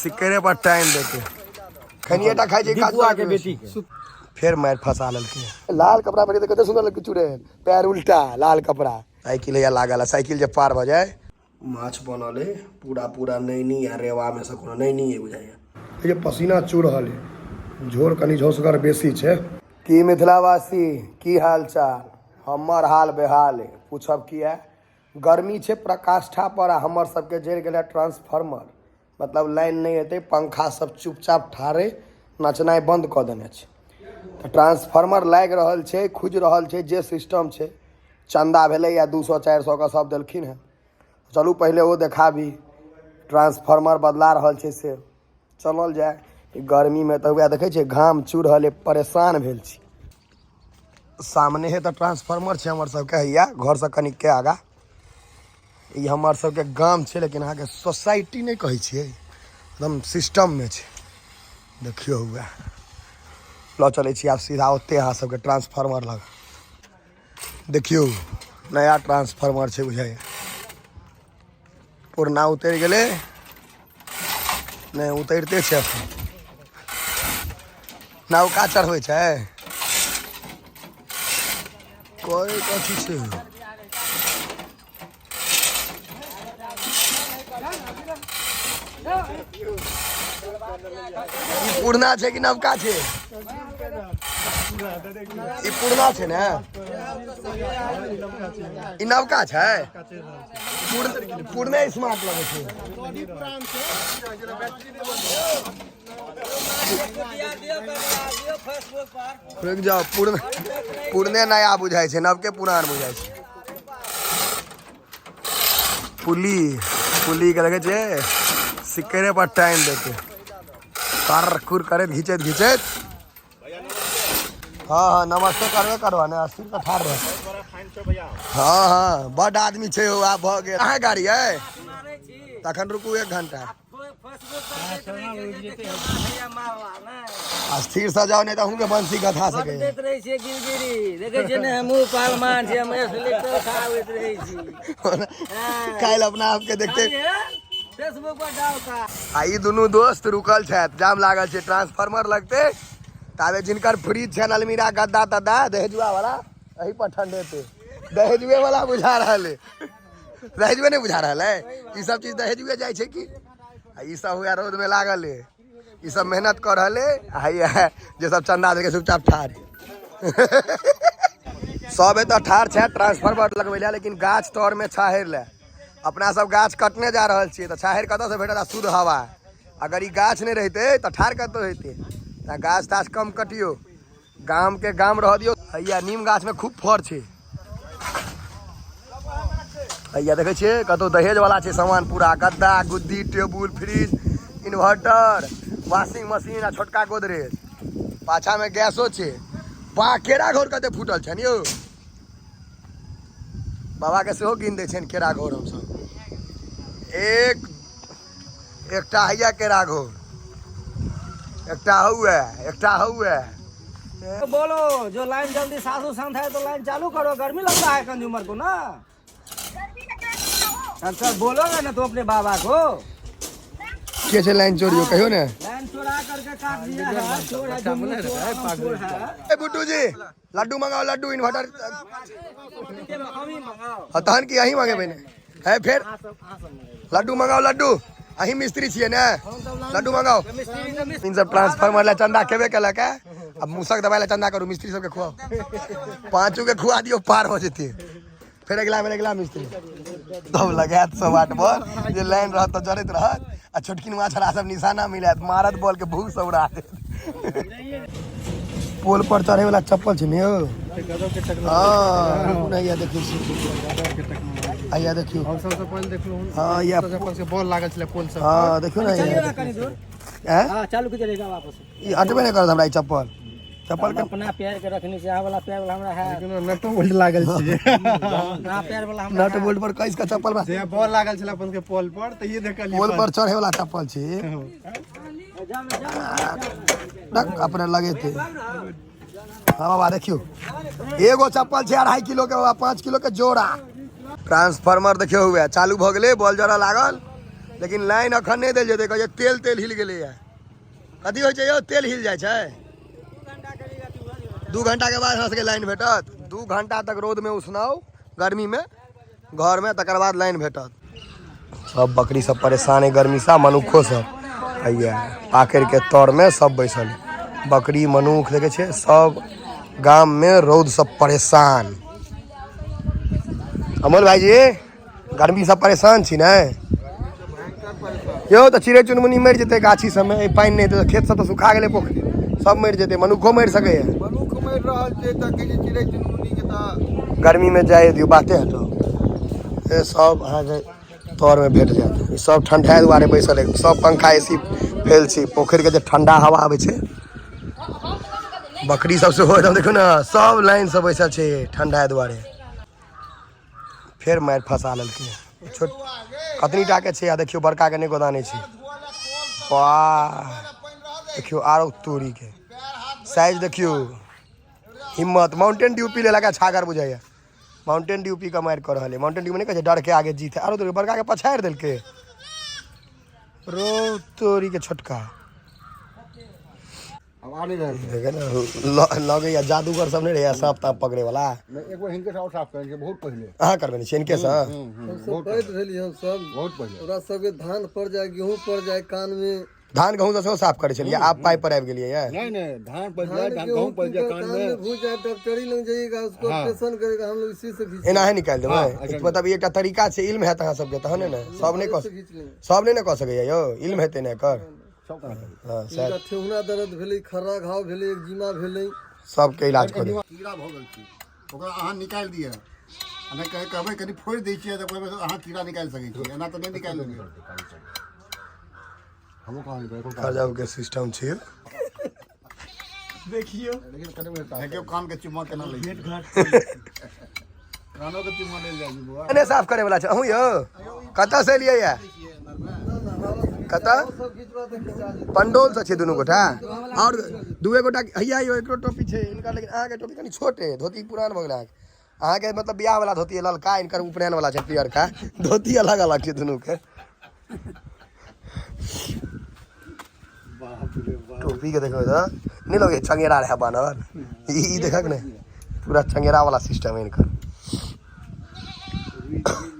सिकरे पर time देते खनिए टा खाइ छै काज दीपुआ के बेटी के फेर मारि फंसा लेलकै। लाल कपड़ा पहिरे तऽ कते सुंदर लगै चुड़ैल, पैर उल्टा, लाल कपड़ा। साइकिल हैया लागल है, साइकिल जे पार भऽ जाय। माछ बनल है पूरा पूरा नैनी आ रेवा में से कोनो नैनी है बुझाइया। देखिए पसीना चू रहल है, झोर कनि झोसगर बेसी छै। की मिथिलावासी की हाल चाल? हमर हाल बेहाल है, पूछब किया? गर्मी छै प्रकाष्ठा पर आ हमर सबके जरि गेल है ट्रांसफार्मर, मतलब लाइन नहि एतै, पंखा सब चुपचाप ठाढ़े नचनाइ बन्द कऽ देने छै। तऽ ट्रांसफार्मर लागि रहल छै, खुजि रहल छै, जे सिस्टम छै। चन्दा भेलैए 200 400 के सब देलखिन हेँ। चलू पहिले ओ देखाबी, ट्रांसफार्मर बदला रहल छै से चलल जाय। गर्मीमे तऽ वएह देखै छियै घाम चू रहल अइ, परेशान भेल छी। सामने हे तऽ ट्रांसफार्मर छै हमर सबके, हैया घरसँ कनिके आगाँ। ई हमर सबके गाम छै, लेकिन अहाँके सोसाइटी नहि कहै छियै, एकदम सिस्टममे छै। देखियौ हुए लऽ चलै छी आब सीधा ओते अहाँ सबके ट्रांसफार्मर लग। देखियौ नया ट्रांसफार्मर छै बुझाइए, पुरना उतरि गेलै, नहि उतरिते छै अखन। नवका चढ़बै छै कोई कथी छै। ई पुरना छै कि नवका छै? ई पुरना छै ने, ई नवका छै। पुरने स्मार्ट लगै छै। रुकि जाओ, पुरने नया बुझाइ छै, नवके पुरान बुझाइ छै। पुली पुली के लगै छै सिकरे पर टाइम देते, कर कुर करैत घिचैत घिचैत। हाँ हाँ नमस्ते करबे करबा ने, अस्थिर के ठाढ़ रह। हाँ हाँ बड आदमी छै हो, आब भऽ गेल। अहाँ गाड़ी है तखन रुकू 1 घंटा, स्थिर से जाओ, नहीं तो अहूँ के बंसी गथा सके। दैत रहै छियै गिरगिरी, देखै छियै ने हमहूँ पहलवान छियै, हम सिलेक्टर खाबैत रहै छी। काल्हि अपना आप के देखते फेसबुक पर डालता। आ ई दुनू दोस्त रुकल छथि, जाम लागल छै, ट्रांसफार्मर लगते ताबे जिनकर फ्रिज छनि, अलमीरा, गद्दा तद्दा, दहेजुआ वाला एही पर ठंडेते। दहेजुए वाला बुझा रहल है, दहेजुए नहीं बुझा रहल है, ई सब चीज दहेजुए जाइ छै की। आ ई सब हुआ रौद में लागल है, ई सब मेहनत कर रहल है, आ हैया जे सब चंदा देके चुपचाप ठाढ़ है। सब एतऽ ठाढ़ छै ट्रांसफार्मर लगबै लए, लेकिन गाछ तर में छाहरि लए। अपना सब गाछ कटने जा रहल छियै तऽ छाहरि कतऽसँ भेटत आ शुद्ध हवा? अगर ई गाछ नहि रहितै तऽ ठाढ़ कतऽ होइतै? तऽ गाछ ताछ कम कटियौ, गाम के गाम रह दियौ। हैया नीम गाछ में खूब फर छै, हैया देखै छियै कतौ दहेज वाला छै सामान पूरा, गद्दा गुद्दी table fridge inverter washing machine आ छोटका गोदरेज, पाछा में गैसो छै। बा केरा घोर कते फूटल छनि यौ, बाबा के सेहो गिन दै छनि केरा घोर। हमसब एक एकटा हैया केरा घोर, एकटा हौए, एकटा हौए। बोलो जो लाइन जल्दी सासू संग है तो लाइन चालू करो, गर्मी लगता है कंज्यूमर को ना। अच्छा बोलोगे ना तो अपने बाबा को। के छै लाइन चोरियो कहियो ने? लाइन चोरा करके काट दिया है, चोर है, जुमलू चोर है, चोर है। ए बुट्टू जी लड्डू मंगाओ, लड्डू इन्वर्टर। हाँ तहन की अहीं मंगेबै ने है, फिर लड्डू मंगाओ, लड्डू अहीं मिस्त्री छियै ने, लड्डू मंगाओ। इन सब ट्रांसफार्मर ला चंदा केबे केलक है, अब मूसक दवाई ला चंदा करू, मिस्त्री सबके खुआओ, पांचू के खुआ दियौ पार हो जेतै। फिर अगला बेर अगला मिस्त्री तब लगायत सब आठ बॉल, जे लाइन रहत तऽ जरैत रहत, आ छोटकिन माछरा सब निशाना मिलायत, मारत बॉल के भूख सब उड़ा देत। पोल पर चढ़े वाला चप्पल छै ने यौ? हाँ, नहि, देखियौ, आइया देखियौ। हम सबसँ पहिले देखलहुँ। हाँ, या चप्पल के बॉल लागल छलै पोल सब। हाँ, देखियौ ने। चलिए ना कनी दूर। हैं? हाँ, चालू कीजिएगा चलेगा वापस। ई हटबे नहि करत हमरा ई चप्पल। चप्पल के अपना पैर के रखने से अहाँ वाला पैर वाला हमरा है। लेकिन नटो बोल्ट लागल छै। अपना पैर वाला हमरा नट बोल्ट पर कइस के चप्पल बा। जे बॉल लागल छलै अपन के पोल पर तऽ ये देखलियै। पोल पर चढ़े वाला चप्पल छै। रख अपने लगे थे। हाँ बाबा देखियो एगो चप्पल छै 2.5 किलो के बाबा, 5 किलो के जोड़ा। ट्रांसफार्मर देखियो हुए चालू भऽ गेलै, बॉल जरऽ लागल। लेकिन लाइन अखन नहि देल जेतै, कहै छै तेल तेल हिल गेलैए। कथी होइ छै यौ, तेल हिल जाइ छै? 2 घंटा के बाद हमरा सबके लाइन भेटत। 2 घंटा तक रौदमे उसनाउ गर्मीमे घरमे, तकर बाद लाइन भेटत। सब बकरी सब परेशान है गर्मी से, मनुखो सब हैया पाकड़ के तर में सब बैसल है। बकरी मनुख देखे छे सब गाम में रौद सब परेशान। अमोल भाईजी गर्मी सब परेशान छी ने यौ? तऽ चिड़ै चुनमुनी मरि जेतै गाछी सबमे, एहि पानि नहि हेतै तऽ खेत सब तऽ सुखा गेलै, पोखरि सब मरि जेतै, मनुखो मरि सकैए। मनुख मरि रहल छै तऽ कहै छै चिड़ै चुनमुनी के तऽ गर्मीमे जाय दियौ, बाते हटाउ। ए सब अहाँके तरमे भेट जायत। ई सब ठंडा दुआरे बैसल है, सब पंखा एसी फेल छै। पोखरिके जे ठंडा हवा आबै छै, बकरी सब सेहो एकदम देखियौ ने सब लाइन से बैसल छै ठंडा दुआरे। फेर मारि फंसा लेलकै। छोट कतनी टाके छै, आ देखियौ बड़का के नहि गोदानै छै। वाह देखियौ आरो तोरी के साइज देखियौ, हिम्मत। माउंटेन ड्यू पी लेलक छागर बुझाइया, माउंटेन ड्यू पी के मारि कऽ रहल है। माउंटेन ड्यू में नहि कहै छै डर के आगे जीत है। आरो तोरी बड़का के पछाड़ि देलकै रो तोरी के छोटका। अब आ नहीं रहे। देखे ने लगैया जादूगर सब नहि रहैया साँप ताँप पकड़े वाला। एक बार हिनके साथ साफ करेंगे बहुत पहले। अहाँ करबे छियै इनके सँ? बहुत भेलियै हम सब बहुत पहले। ओकरा सबके धान पड़ जाय, गेहूं पड़ जाय कान में। धान गहूँ तऽ सेहो साफ करै छलियै, आब पाइप पर आबि गेलियै ये। नहीं नहीं, धान पड़ जाए, धान धान गेहूं गेहूं पड़ जाए कान कान में में घुस जाए, डॉक्टरी लग जाइएगा, उसको ऑपरेशन करेगा, हम लोग इसी से खींच एनाहे निकालि देबै? हाँ, मतलब ई एकटा तरीका छै, इल्म हैत अहाँ सबके तहने ने। सब नहि कऽ खींच लेंगे। सब नहि ने कऽ सकैया यौ, इल्म हेतै ने एकर। सब काम करेंगे। हँ सएह। हिनका ठेहुना दर्द भेलै, खर्रा घाव भेलै, एक्जिमा भेलै, सबके इलाज कऽ देबै। कीड़ा भऽ गेल छै ओकरा अहाँ निकालि दिअ, आ नहि कहै कहबै कनि फोड़ि दै छियै तऽ ओहिमे अहाँ कीड़ा निकालि सकै छियै, एना तऽ नहि निकालि लेबै। हमहूँ कहाँ निकालि गजब के सिस्टम छै। देखियो देखियौ कान के चुम्मा केना लै छै, कानो के चुम्मा लेल जाइ छै बौआ। नहि साफ करे वाला छै। अहूँ यौ कतऽ से एलियै ये? कतऽ? सब खींचबा तऽ खिंचा जेतै। पंडौल से छै दुनू गोटा, और दुए गोटा हैया यौ एकरो टोपी छै इनकर, लेकिन अहाँके टोपी कनि छोट है, धोती पुरान भऽ गेल अहाँके। अहाँके मतलब बियाह वाला धोती है ललका, इनकर उपनयन वाला छै पियरका धोती, अलग अलग छै दुनू के। टोपी के देखो तऽ नहि लगे चंगेरा रहे बानर, ई देखक ने पूरा चंगेरा वाला सिस्टम है इनकर।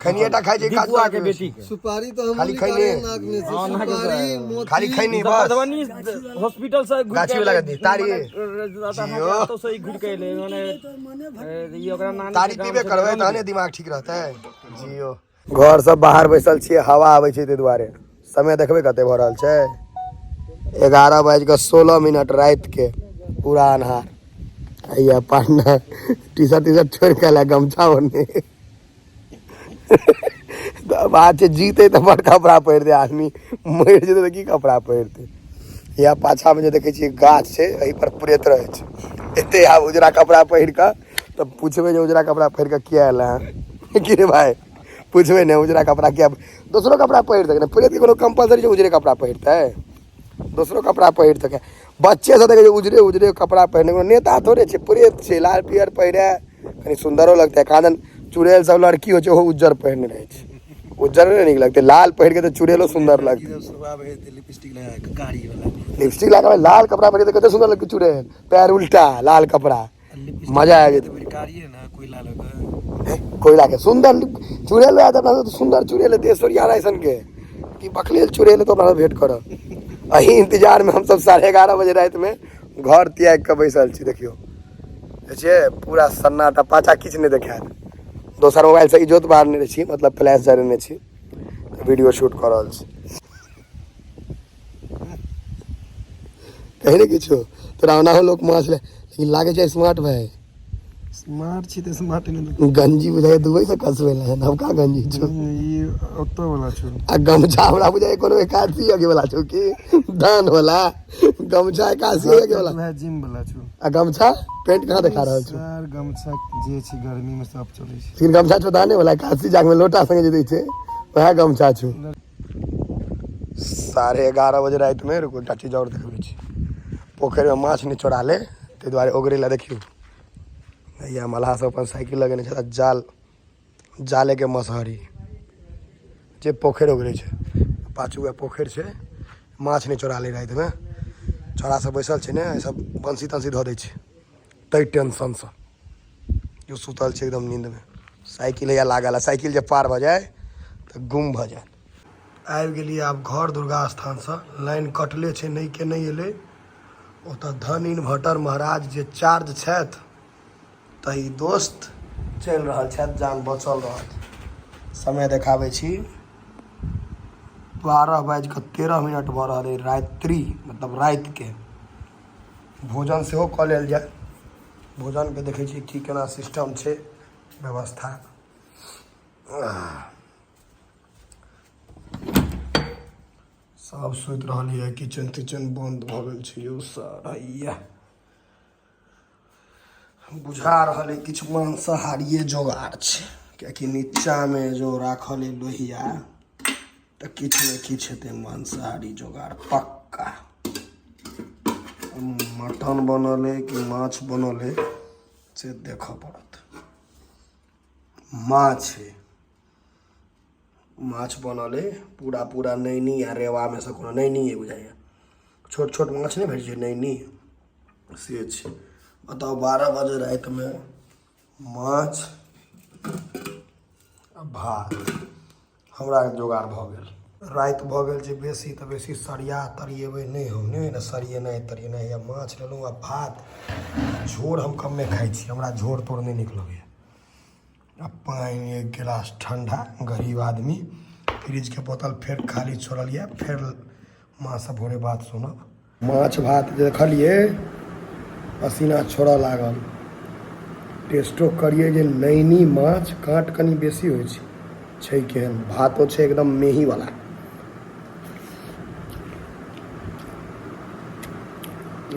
खैनिये टा खाइ छै दीपुआ के बेटी के सुपारी तो हम खाली निकाले खैनी। नाक में से सुपारी मोती खाली खैनी बस। मधुबनी हॉस्पिटल से घुर गाछी के वाला गद्दी, तारी। जियो से घुर के एलै मने ई ओकरा नानी तारी के गाम पीबे छै करबै मधुबनी। तहने दिमाग ठीक रहतै। जियो घर सब बाहर बैसल छियै, हवा आबै छै ताहि दुआरे। समय देखबै कते भऽ रहल छै, 11:16 राति के, पूरा अन्हार। हैया पान्ना टी शर्ट टी शर्ट छोड़ि कऽ एला गमछा ओढ़ने। तऽ बात छै जीते तऽ बड़ कपड़ा पहिरतै आदमी, मरि जेतै तऽ की कपड़ा पहिरतै। या पाछामे जे देखै छियै गाछ छै, एहि पर प्रेत रहै छै। एते आब उजरा कपड़ा पहिर कऽ तऽ पुछबै जे उजरा कपड़ा पहिर कऽ किया एल हँ? की रे भाय, पुछबै ने उजरा कपड़ा किया? दोसरो कपड़ा पहिर सकै ने, प्रेतके कोनो कंपलसरी छै उजरे कपड़ा पहिरतै? दोसरो कपड़ा पहिर सकै। बच्चे सब देखै छै उजरे उजरे कपड़ा पहिरने, कोनो नेता थोड़े छै, प्रेत छै। लाल पियर पहिरे कनि सुन्दरो लगतै। कादन चुड़ैल सब लड़की होइ छै, ओहो उज्जर पहिरने रहै छै, उज्जर नहि नीक लगतै? लाल पहिर के तऽ चुड़ैलो सुन्दर लगतै। लिपस्टिक लगा के कारी वाला लिपस्टिक लगा लाल कपड़ा पहिरे तऽ कते सुन्दर लगतै चुड़ैल, पैर उल्टा लाल कपड़ा, मजा आबि जेतै। कारी है ना कोयला लगा कोयला के सुन्दर चुड़ैल रहत अपना सब, सुन्दर चुड़ैल हेतै ऐश्वर्या राय सन के कि बकलेल चुड़ैल तो अपना सब भेंट करब। एही इंतजार में हमसब 11:30 बजे राति में घर त्याग के बैसल छी। देखियौ छियै पूरा सन्नाटा, पाछा किछु नहि देखायत। दोसर मोबाइल से इजोत बारने छी, मतलब फ्लैश जरेने छी, वीडियो शूट कऽ रहल छी। कही ने किछु तोरा, ओनाहो लोक माछ ले, लेकिन लागै छै स्मार्ट भाई। स्मार्ट छी तऽ स्मार्ट नहि। गंजी बुझाइ दुबई से कसबेला है, नवका गंजी छौ। ई ओतऽ वाला छौ। आ गमछा हमरा बुझाइ कोनो एकादशी यज्ञ वाला छौ कि दान वाला गमछा, एकादशी यज्ञ वाला। वएह जिम वाला छौ। आ गमछा पेंट कहाँ देखा रहल छौ? सर गमछा जे छै गर्मी में सब चलै छै। लेकिन गमछा छौ दाने वाला, एकादशी जाग में लोटा संगे जे दै छै वएह गमछा छौ। 11:30 बजे राति में रुकू, एकटा चीज और देखबै छी। पोखरि में माछ नहि चोरा ले ताहि दुआरे ओगरे लए। देखियौ भैया मल्लाह सब अपन साइकिल लगेने छै, जाल जाले के मसहरी जे पोखरि ओगरे छै। पाछू वएह पोखरि छै, माछ नहि चोरा लै रातिमे। छोड़ा सब बैसल छै ने, सब बंसी तंसी धऽ दै छै ताहि टेंशनसँ। जो सुतल छै एकदम नींदमे। साइकिल हैया लागल है, साइकिल जे पार भऽ जाय तऽ गुम भऽ जायत। आबि गेलियै आब घर दुर्गा स्थानसँ। लाइन कटले छै, नहि के नहि एलै। ओतऽ धन इन्वर्टर महाराज जे चार्ज छथि तऽ ई दोस्त चलि रहल छथि, जान बचल रहत। समय देखाबै छी, 12 बाजि कऽ 13 मिनट भऽ रहल अइ रात्रि, मतलब रातिके। भोजन सेहो कऽ लेल जाय। भोजनके देखै छी की केना सिस्टम छै, व्यवस्था। सब सुति रहल यऽ, किचन तिचन बन्द भऽ गेल छै यौ सर। हैया बुझा रहल है किछु मांसाहारिये जोगाड़ छै, कियाकि नीचामे जो राखल है लोहिया, तऽ किछु ने किछु हेतै मांसाहारी जोगाड़ पक्का। मटन बनल है कि माछ बनल है से देखऽ पड़त। माछ है, माछ बनल है पूरा पूरा। नैनी आ रेवामे से कोनो नैनी है बुझाइए। छोट छोट माछ नहि भेटै छै नैनी, से छै। बताउ, 12 बजे रातिमे माछ आ भात हमरा जोगाड़ भऽ गेल। राति भऽ गेल छै बेसी, तऽ बेसी सरिया तरियेबै नहि हम, नहि ने सरियेनाइ तरियेनाइ। या माछ लेलहुँ आ भात। झोर हम कमे खाइ छी, हमरा झोर तोर नहि नीक लगैए। आ पानि एक गिलास ठण्डा। गरीब आदमी फ्रिजके बोतल फेर खाली छोड़ल यऽ। फेर माँसँ भोरे बात सुनब। माछ भात देखलियै, पसीना छोड़ऽ लागल। टेस्टो करियै जे नैनी माछ काँट कनि बेसी होइ छै, छै केहन। भातो छै एकदम मेहीवला।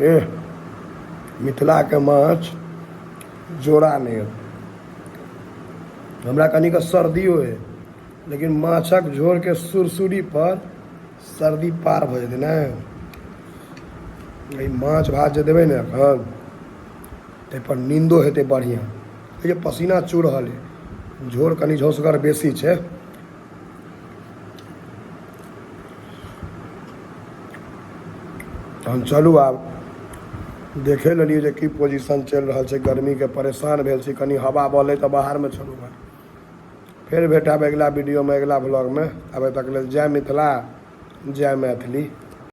एह, मिथिलाके माछ जोड़ा नहि। हमरा कनिक सर्दियो है, लेकिन माछक झोरके सुरसुरी पर सर्दी पार भऽ जेतै ने। एहि माछ भात जे देबै ने एखन, ताहिपर नीन्दो हेतै बढ़िआँ। जे पसीना चू रहल है, झोर कनि झोसगर बेसी छै। तहन चलू, आब देखे लेलियै जे की पोजिशन चलि रहल छै। गर्मीके परेशान भेल छी। कनि हवा बहलै तऽ बाहरमे छलहुँ हेँ। फेर भेटब अगिला वीडियोमे, अगिला व्लॉगमे। आबे तक लेल जय मिथिला, जय मैथिली।